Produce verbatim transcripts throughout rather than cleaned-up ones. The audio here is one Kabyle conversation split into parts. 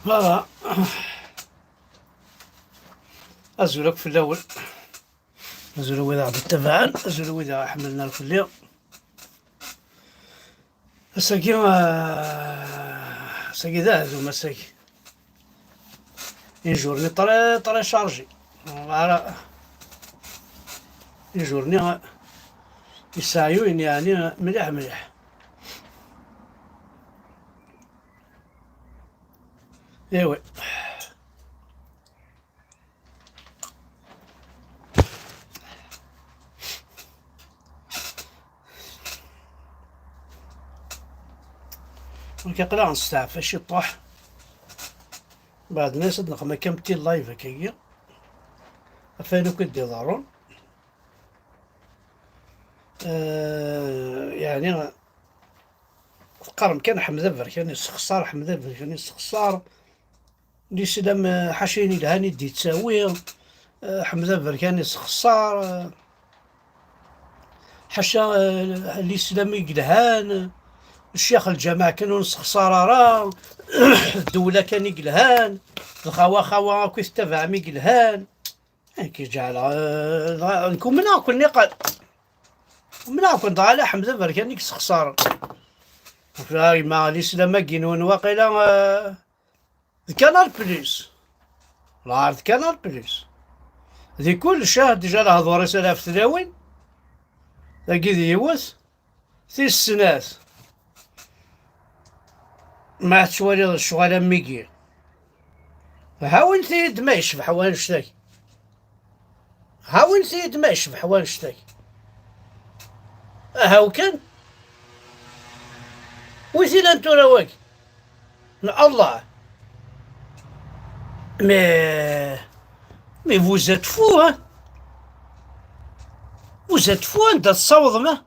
Voilà. Azul akk fell-awen. Azul a wid aɣ-d-ittabaɛen, azul a wid aɣ-iḥemmlen ar fell-i. Ass-agi, ah, ass-agi d ahdum, ass-agi. Une journée très, très chargée. Ara, une journée, ah, yesɛa yiwen, yeɛni, mliḥ, mliḥ. Iwi. Donc, aql-aɣ nesteɛfa ciṭuḥ. Beɛd-nni ad nexdem akka am ti live akkagi. Ɣef wayen akk i d-iḍerrun. Eh, yeɛni, teqqarem kan Ḥmed Aberkan yessexṣar, Ḥmed Aberkan yessexṣar. Lislam, eh, ḥaca ayen yelhan i d-yettawi. Eh, Ḥmed Aberkan yessexṣar, eh, ḥaca, eh, lislam i yelhan. Ccix lǧameɛ kan ur nessexṣar ara. Ddewla kan i yelhan. Lxawa xawa akk i tettabaɛem i yelhan. Nekk ǧeɛleɣ, eh, dɣa, nekk umneɣ-ken niqal. Umneɣ-ken dɣa ala Ḥmed Aberkan i yessexṣaren. Tura gma lislam-agi-nwen waqila, eh, d Canal Plus. Lɛar d Canal Plus. Di kullec, ah, déjà lehdur-is ala ɣef tlawin. Tagi d yiwet. Tis snat, ma tettwaliḍ lecɣal am wigi, hawint-iyi-d ma yecbeḥ wanect-agi. Hawint-iyi-d ma yecbeḥ wanect-agi. Ahaw kan. Wi t-ilan tura wagi? N Allah. Mais, mais vous êtes fous, hein? Vous êtes fous, anda tessawḍem, hein?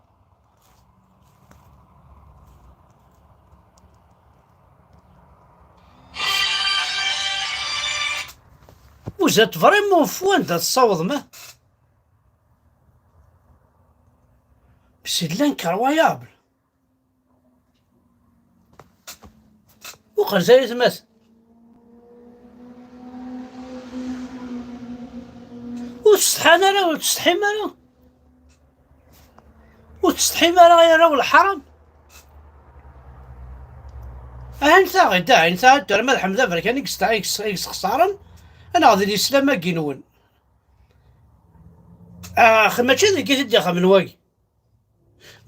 Vous êtes vraiment fous, anda tessawḍem, hein? C'est de l'incroyable. Uqel ay atmaten. Ur tsetḥan ara, ur tsetḥim ara. Ur tsetḥim ara ay arraw n leḥram. Aɛin taɣ-, aɛin taɣ-, tura ma d Ḥmed Aberkan i yesta-, i yes-, i yessexṣaren, neɣ d lislam-agi-nwen. Ax, mačči deg i t-id-ixemen wagi.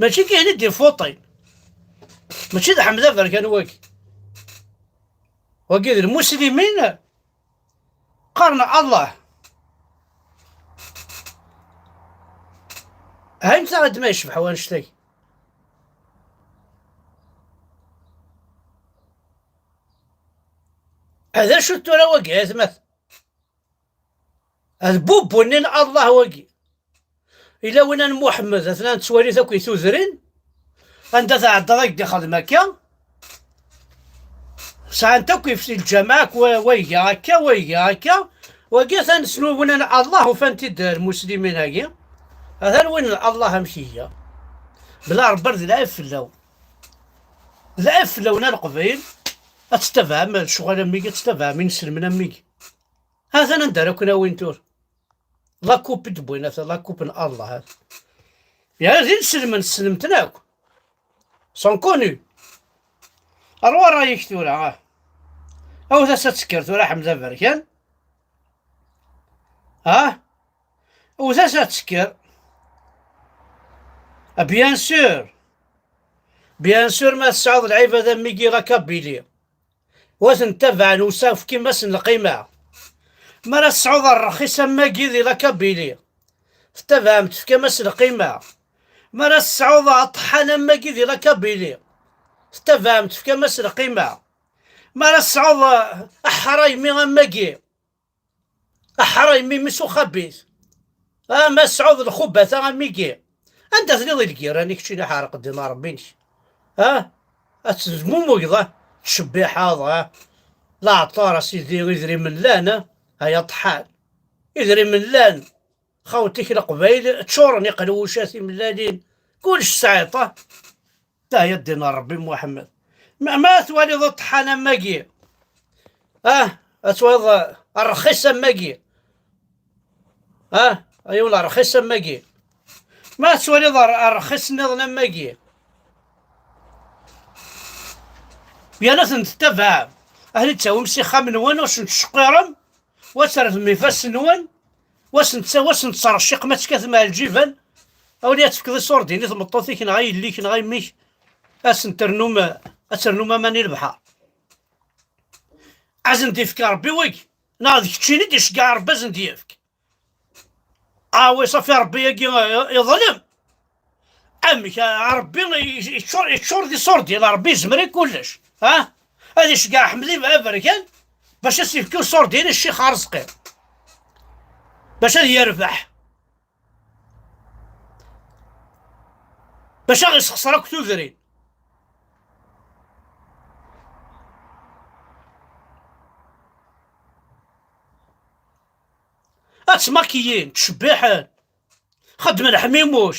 Mačči kan i d-ifuṭin. Mačči d Ḥmed Aberkan wagi. Wagi d lmuslimin qqaren Allah. Hanta ad ma yecbeḥ wanect-agi. D acu tura wagi, ay atmat? D bubbu-nni n Allah wagi. Ila winna n Muḥemmed, atnan ttwalin akk i tudrin, anda tɛeddaḍ ad k-d-ixdem akka. Sɛant akk ifsi lǧameɛ akk, wa, wa iga akka, wa iga akka. Wagi atan snun winna n Allah, ufan-t-id lmuslimin-agi. Atan win n Allah amek iga. Bla Rebbi d lɛib fell-awen. D lɛib fell-awen a Leqbayel. Ad tettabaɛem lecɣal am wigi, ad tettabaɛem inselmen am wigi. Atan anda ara ken-awin tura. La coupe i d-wwin, ata la coupe n Allah. Ya, d inselmen, tessnem-ten akk. Sont connus. Rwa ṛṛay-ik tura, ah. Awet-as ad tekker tura Ḥmed Aberkan. Ah? Awet-as ad tekker. Ah, bien sûr. Bien sûr, ma tesɛuḍ lɛibad am wigi la Kabylie. Wa ten-tabaɛen usa-, fkem-asen lqima. Mi ara tesɛuḍ rrxis am wagi di la Kabylie, tettabaɛem tefkam-as lqima. Mi ara tesɛuḍ aṭḥan am wagi di la Kabylie, tettabaɛem tefkam-as lqima. Mi ara tesɛuḍ, eh, aḥraymi am wagi, aḥraymi mi s uxabit. Ah, ma tesɛuḍ lxubata am wigi. Anda tliḍ i lgiran-ik, ččin aḥerq ddin Ṛebbi-nek. Ah, ad tezmumgeḍ, ah, tcebbiḥaḍ, ah. Leɛṭer, a sidi, idrimen llan, ah, ay aṭḥan. Idrimen llan. Xawt-ik Leqbayel ččuren iqelwucat, timellalin. Kullec tesɛiḍ, ah. Aya ddin n Ṛebbi Muḥemmed. Ma, ma twaliḍ aṭḥan am wagi, Ah, ad twaliḍ, ah, rxis am wagi. Ah, ay wala, rxis am wagi. Ma ad twaliḍ ar-, rxis nniḍen am wagi. Yerna ad ten-tettabaɛem. Ahli ttawim s ixxamen-nwen, ur sen-ttceqqirem, wa ad terfem ifassen-nwen, wa sen-tt-, wa sen-ttṛecciqem ad tekkatem ar lǧiban. Awli ad tefkeḍ iṣurdiyen i tmeṭṭut-ik neɣ i yelli-k neɣ i mmi-k, ad sen-ternum, ad ternum aman i lebḥer. Ad sen-d-yefk Ṛebbi wagi, neɣ d keččini d-iceggeɛ Ṛebbi ad sen-d-yefk? Ah oui, ṣafi, Ṛebbi-agi, eh, iḍlem. Amek, ah, Ṛebbi i-, yeččur, yeččur d iṣurdiyen, Ṛebbi yezmer i kullec, ha? Ad iceggeɛ Ḥmed Aberkan bac ad s-yefk iṣurdiyen i Ccix Arezqi, bac ad yerbeḥ, bac ad ɣ-isexṣer akk tudrin. Ad ttmakiyin, ttcebbiḥen, xeddmen ḥmimuc.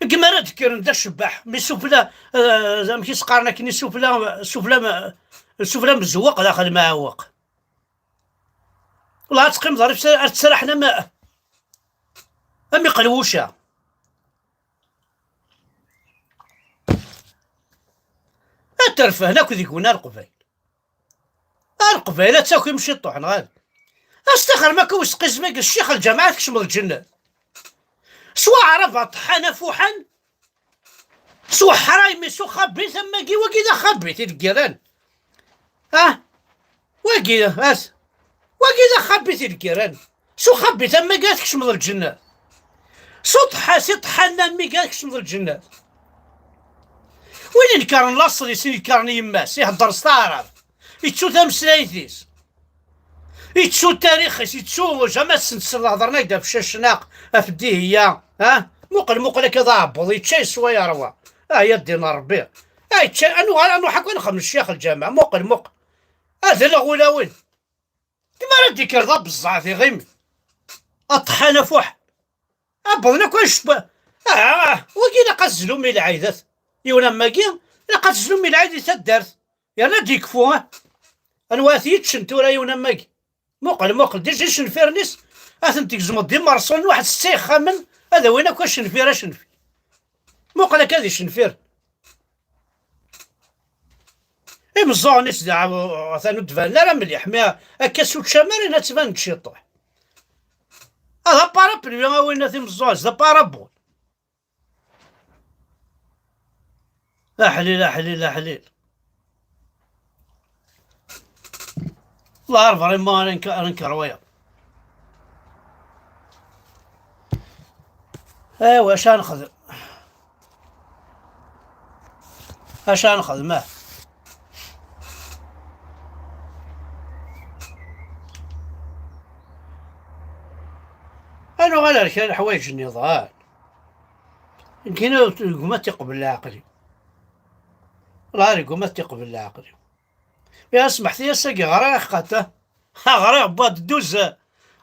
Deg mi ara d-kkren d acebbaḥ, mi sufla, eh, amek i s-qqaren akken, i sufla, sufla, sufla mzewweq daxel mɛewweq. Wala ad teqqimeḍ ar, ar ttraḥen am, am iqelwuca. Ad terfehen akk deg-wen a Leqbayel. A Leqbayel ad takim ciṭuḥ, neɣ ad. Astaxer ma ken-isqizmig ccix lǧameɛ tkecmeḍ lǧennet. S waɛrab aṭeḥḥan afuḥan, s uḥray mi s uxabit am wagi, wagi d axabit i deg-iran. Ah, wagi, as, wagi d axabit i deg-iran. S uxabit am wagi ad tkecmeḍ lǧennet. S uṭeḥḥa-, s iṭeḥḥanen am wigi ad tkecmeḍ lǧennet. Win inkaren laṣel-is, inkaren yemma-s, ihedder s taɛrabt, ittu tameslayt-is, ittu tarix-is, ittu, jamais ad sen-tsel lehḍer n Agdab Cacnaq, af Dihiya, ha? Muqel, muqel akka d aɛebbuḍ, yečča yeswa yerwa. Ah, ya ddin n Ṛebbi. Ah, yečča, ad nuɣal, ad nruḥ akk ad nxemmem ccix lǧameɛ. Muqel, muqel. Ad leɣ ulawen. Dima ara d-ikker d abeẓẓeɛ d iɣimi. Aṭeḥḥan afuḥ. Abḍen akk anect n wa-, ah, ah, wagi ilaq ad zlum i lɛidat. Yiwen am wagi, ilaq ad zlum i lɛid i taddart. Yerna ad d-yekfu, ah. Anwa ad t-yeččen tura yiwen am wagi? Muqel, muqel, déjà icenfiren-is, ad ten-tgezmeḍ d imerṣulen, waḥed setta ixxamen, ad awin akk acenfir, acenfir. Muqel akka d icenfiren. Imeẓẓuɣen-is d-, atan ur d-banen ara mliḥ, mi akka s učamar, ad ttbanen-d ciṭuḥ. Ah, d aparaplu, a winna timeẓẓuɣin, d aparabul. Aḥlil, aḥlil, aḥlil. Llah ar vraiment ara nk-, ara nker wayeḍ. Aywa, acu ara nexdem? Acu ara nexdem, ah? Ad nuɣal ar kra n leḥwayeǧ nniḍen. Nekkini ur gma tiqbel leɛqel-iw. Llah ar gma tiqbel leɛqel-iw. Ya smeḥti, ass-agi ɣriɣ axqat, ah. Ɣriɣ, wwiɣ-d douze,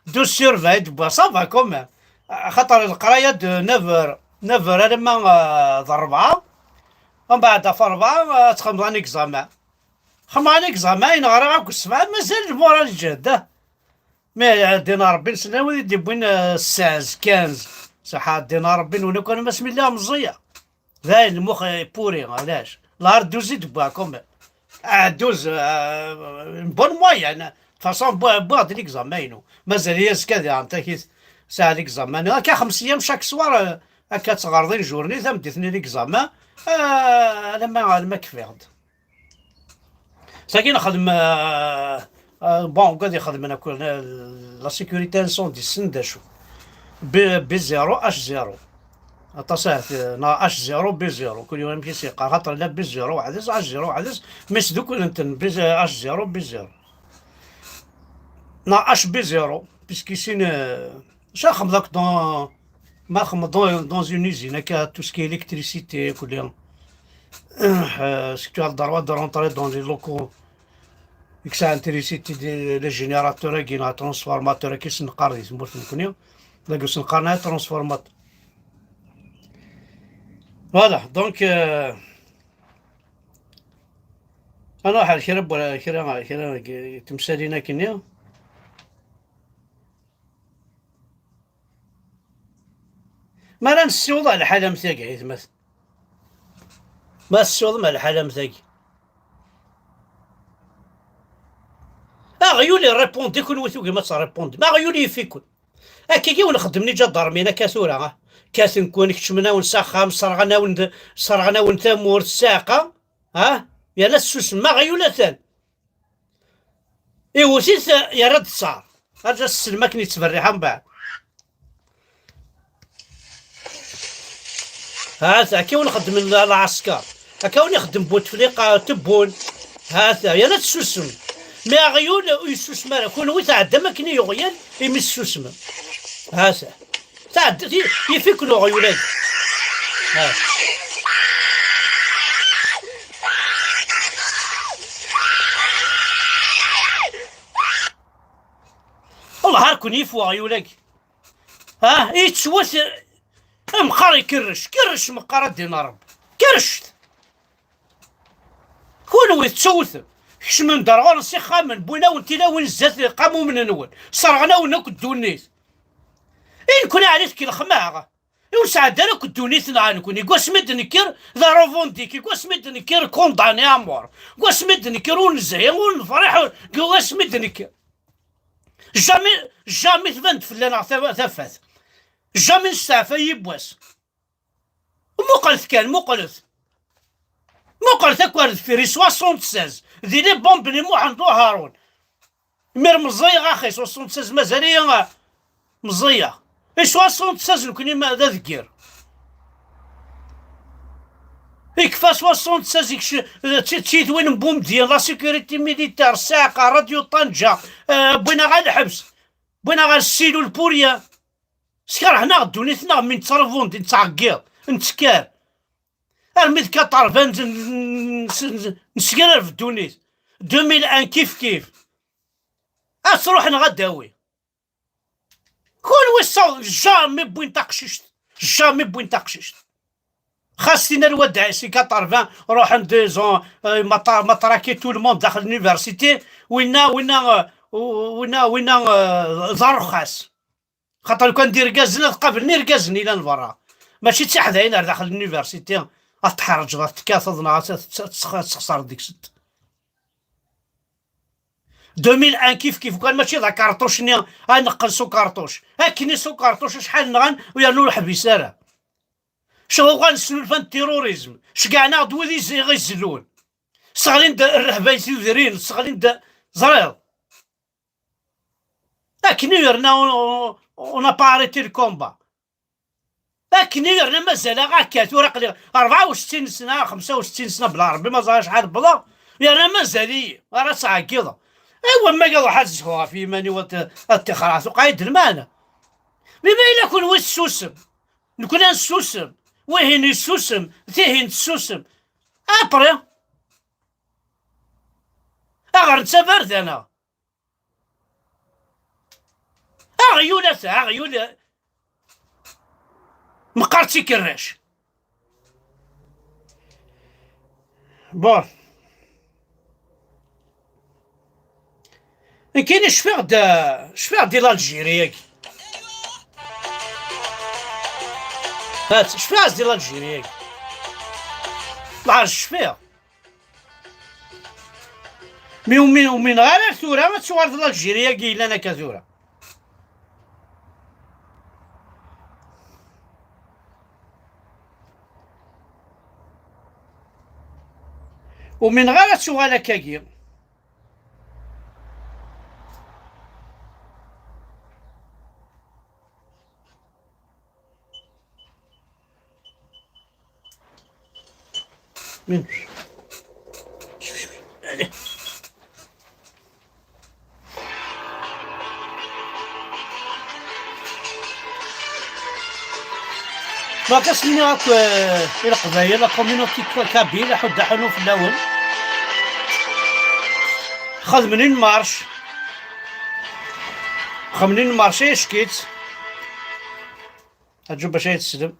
douze sur vingt, wwiɣ, ça va quand même. Axaṭer leqraya de neuf heures, neuf heures alamma, ah, d rebɛa. Umbeɛd ɣef rebɛa, ah, ad txedmeḍ un examen. Xedmeɣ un examen, ayen ɣriɣ akk ssbeɛ, mazal lmural jehd, ah. Mi ɛeddin Ṛebbi nesla wid i d-iwwin, eh, seize, quinze. Saḥa ɛeddin Ṛebbi nwen akk, arma asmi lliɣ meẓẓiyeɣ. Dayen lmux, eh, pourri, ɛlac? Llah ar douze i d-wwiɣ quand même. Ah, douze, euh, une bonne moyenne. De toute façon, wwi-, wwiɣ-d l'examen-inu. Mazal-iyi azekka diɣen takit sɛiɣ l'examen. Akka xems yyam chaque soir, euh, akka ttɣerḍin journée, tameddit-nni l'examen. Euh, alamma, alamma kfiɣ-d. Sagi nexdem, euh, euh, bon, ugad ixedmen akk, euh, la sécurité incendie, ssen d acu. B, B zéro, H zéro. Aṭas ahat, euh, neɣ H zéro, B zéro. Kul yiwen amek i s-yeqqar, xaṭer la B zéro weḥd-s, H zéro weḥd-s, mi sdukkulen-ten, B, H zéro, B zéro. Neɣ H B zéro, puisque ici, euh, Acu ara xedmeḍ akk dans, ma xedmeḍ dans, dans une usine, akka, tout ce qui est électricité, kulli. Euh, est-ce que tu as le droit de rentrer dans les locaux, i yesɛan trisiti, les générateurs-agi, neɣ transformateur-agi, i s-neqqar di tmurt nekni. Dagi i s-neqqar neɣ transformateur. Voilà, donc, euh, Ad nruḥ ar kra n wa-, kra, kra n temsalin akkenni. Mi ara nessiweḍ ar lḥal am tagi, aytmaten. Ma tessiweḍem ar lḥal am tagi. Aɣyul irripundi, kunwi tugim ad terripundem. Aɣyul yif-iken. Akkagi wen-xeddmen iǧadarmin akka tura, ah. Kkaten-ken, kecmen-awen s axxam, serɣen-awen d-, serɣen-awen tamurt, ssiɛqa, ah. Yerna tessusem, aɣyul atan. Iwwet-it, yerra-d ttaṛ. Ad as-teslem akken yettberriḥ mbeɛd. Ha-t, akka wen-xeddmen la-, lɛesker. Akka wen-ixeddem Butefliqa, Tebbun. Ha-t, yerna tessusem. Mi aɣyul ur yessusem ara. Kunwi tɛeddam akken i yuɣyal imi tessusmem. Ha-t. Tɛedda, ti-, yif-iken uɣyul-agi. Ha. Allah ar ken-yif uɣyul-agi. Ha, yettwet-, meqqar ikerrec, kerrec meqqar ad d-ina Rebbi. Kerrec! Kunwi tettewtem. Kecmen-d ar ɣur-s ixxamen, wwin-awen tilawin zdat iqamumen-nwen, serɣen-awen akk ddunit. I nekkni ɛni tkellxem-aɣ? Ur sɛeddan akk ddunit neɣ nekkni. Deg wasmi d-nekker d arubundik, deg wasmi d-nekker condamné à mort, deg wasmi d-nekker ur nezhi, ur nefriḥ, ur, deg wasmi d-nekker. Jamais, jamais tban-d fell-aneɣ ta-, tafat. Jamais nesteɛfa yiwwas. Muqlet kan, muqlet. Muqlet akk ar deffir, i soixante-seize, di les bombes n Muḥend Uharun. Imir meẓẓiyeɣ, axi, soixante-seize mazal-iyi, ah, meẓẓiyeɣ. I soixante-seize nekkni ma d adeggir. Ikfa soixante-seize, ikc-, d ti-, d tidwin n Bumedyen, la sécurité militaire, ssiɛqa, Radio Tanja, eh, wwin-aɣ ɣer lḥebs, wwin-aɣ ɣer cellule pour rien. Skerhen-aɣ ddunit-nneɣ mi nettṛubundi, nettɛeggiḍ, nettekkar. Armi d quatre-vingts n-, n-, n-, nesgrareb ddunit. Deux mille un kif kif. Ad truḥ neɣ ad d-tawi. Kunwi ssawḍen, jamais wwin taqcict. Jamais wwin taqcict. Xas tin ar wadda si quatre-vingts ruḥen des ans, euh, matra-, matraquer tout le monde daxel l'université. Winna, winna, euh, winna, winna, euh, d arxas. Xaṭer lukan d irgazen, ad qablen irgazen ilan berra. Mačči d tiḥdayin ar daxel l'université, ad tḥerǧeḍ, ad tekkateḍ, neɣ ad t-, ad t-, ad txeṣreḍ deg-sent. Deux mille un kif kif, kan mačči d akarṭuc-nni, ad neqqel s ukarṭuc. Akken i s ukarṭuc, acḥal nɣan, u yernu ur ḥbis ara. Cɣuɣal snulfan terrorisme, ceggɛen-aɣ-d wid i ɣ-izellun. Sseɣlin-d rrehba i tudrin, sseɣlin-d, ẓriɣ. Akken i yerna on, on, on n'a pas arrêté le combat. Akken i yerna mazal-aɣ akka, tura aql-i rebɛa u settin sna, xemsa u settin sna bla Rebbi, ma ẓriɣ acḥal wwḍeɣ, yerna mazal-iyi, ara ttɛeggiḍeɣ. Awa, ma ad ruḥ ad zhuɣ ɣef yiman-iw, ad, ad ṭixreɣ, tuqeɛ-iyi-d lmeɛna. Mi ma yella kunwi tessusem, nekkni ad nessusem, wihin yessusem, tihin tessusem. Après, aɣer netta bardaneɣ. Aɣyul ata, aɣyul meqqar d tikerrac. Bon. Nekkini cfiɣ-d, cfiɣ-d di l'Algérie-agi. Hat, cfiɣ-as di l'Algérie-agi. Lɛerc cfiɣ. Mi umi-, umineɣ ara ar tura ad tuɣal d l'Algérie-agi yellan akka tura. Umineɣ ara ad tuɣal akkagi. Min. Allez. Donc, ass-nni akk, euh, i Leqbayel, la communauté kabyle, aḥuddu aḥunu fell-awen. Xedmen une marche. Xedmen une marche, ay ackit. Aǧu bac ay teslem.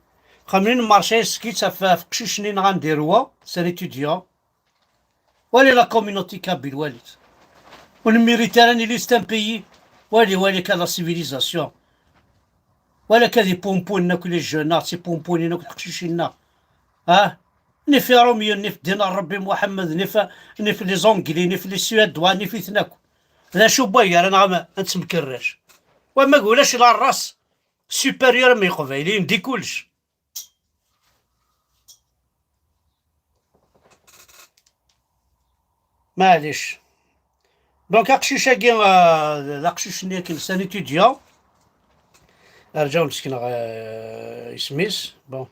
Xedmen une marche, ay ackit, ɣef, ɣef uqcic-nni nɣan di Rwa, c'est un étudiant. Wali la communauté kabyle, wali. Ur nmirite ara nili c'est un pays. Wali, wali ka la civilisation. Wala ka di pompon akk les jeunes, ah, d tipompon-in akk teqcicin-nneɣ. Ah? Nif Irumyen, nif ddin n Ṛebbi Muḥemmed, nif, nif les Anglais, nif les Suédois, nif-iten akk. D acu n waygar neɣ ad nettemkerrac? Wama ulac la race supérieure am Iqbayliyen di kullec. Maɛlic. Donc, aqcic-agi, euh, d aqcic-nni akken, c'est un étudiant. Arǧaw, ad m-sekneɣ, euh, isem-is. Bon.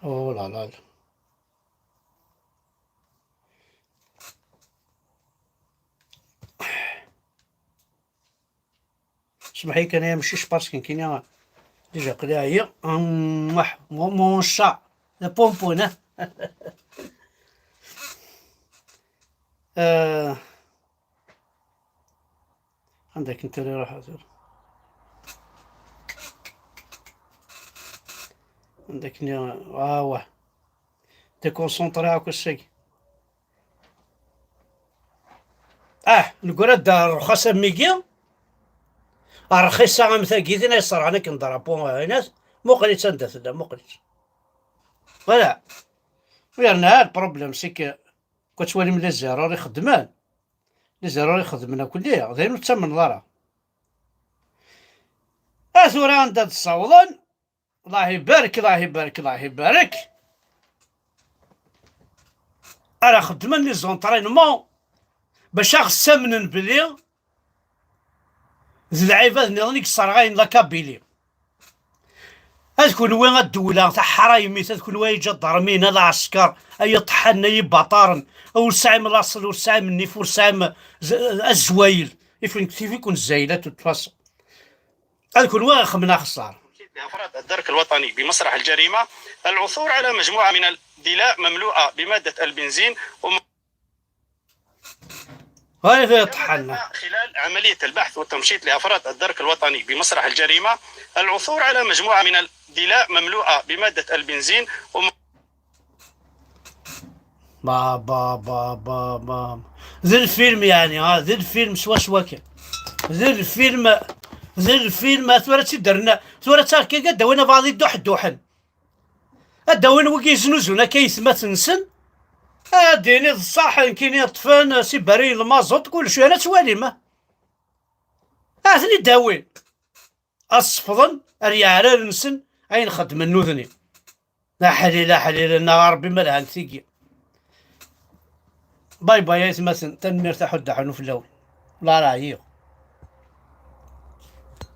Oh là là. Smeḥ-iyi kan ay amcic, parce que nekkini déjà aql-i ɛyiɣ. Mwah, mon, mon chat, la pompon, hein. Euh, anda akken tara iruḥ? Anda akken i-, ah, wah. Déconcentré akk ass-agi. Ah, negra-d rrxas am wigi, rxisa am tagi, tin ay ṣerɛen akken drapeau, ah, inat, muqel-itt anda tella, muqel-itt. Voilà. U yerna le problème, c'est que, kwa ttwalim les erreurs ixeddmen, les erreurs ixeddmen akk-nni, d ayen ur ttamneḍ ara. A tura anda d-ssawḍen, Allah ibarek, Allah ibarek, Allah ibarek. Ara xeddmen les entraînements bac ad ɣ-ssamnen belli d lɛibad nniḍen i yesserɣayen la Kabylie. Ad kunwi a ddewla taḥraymit, ad kunwi ay iǧadarmin, a lɛesker, ay iṭḥanen, ay ibaṭaren, ur tesɛim laṣel, ur tesɛim nnif, ur tesɛim z-, azwayel. Effectif-iken zzayla, de toute façon. Ad kunwi ad xemmen axeṣṣar. لأفراد الدرك الوطني بمسرح الجريمة العثور على مجموعة من الدلاء مملوءة بمادة البنزين وم-، هاي فيها طحنا. خلال عملية البحث والتمشيط لأفراد الدرك الوطني بمسرح الجريمة العثور على مجموعة من الدلاء مملوءة بمادة البنزين وم-، با، با، با، با، با. D lfilm, yeɛni, ha, d lfilm swaswa kan. D lfilm, d lfilm, ha, tura tt-id-rna, tura ttaɣ kan ad d-awin abɛaḍ idduḥedduḥen. Ad d-awin wigi yeznuzun akka aytmaten-nsen. Ad d-tiniḍ ṣṣaḥ, nekkini ṭṭfen, sibari lmaẓuṭ, kullec, yerna ad twalim, ha. Ad ten-id-awin. Ad sefḍen ar yeɛrar-nsen ayen xeddmen nutni. Aḥlil, aḥlil, nneɣ a Ṛebbi ma lhant tigi. Bay bay aytmaten, tanemmirt a Ḥuddu Ḥanuf fell-awen. Wala ɛyiɣ.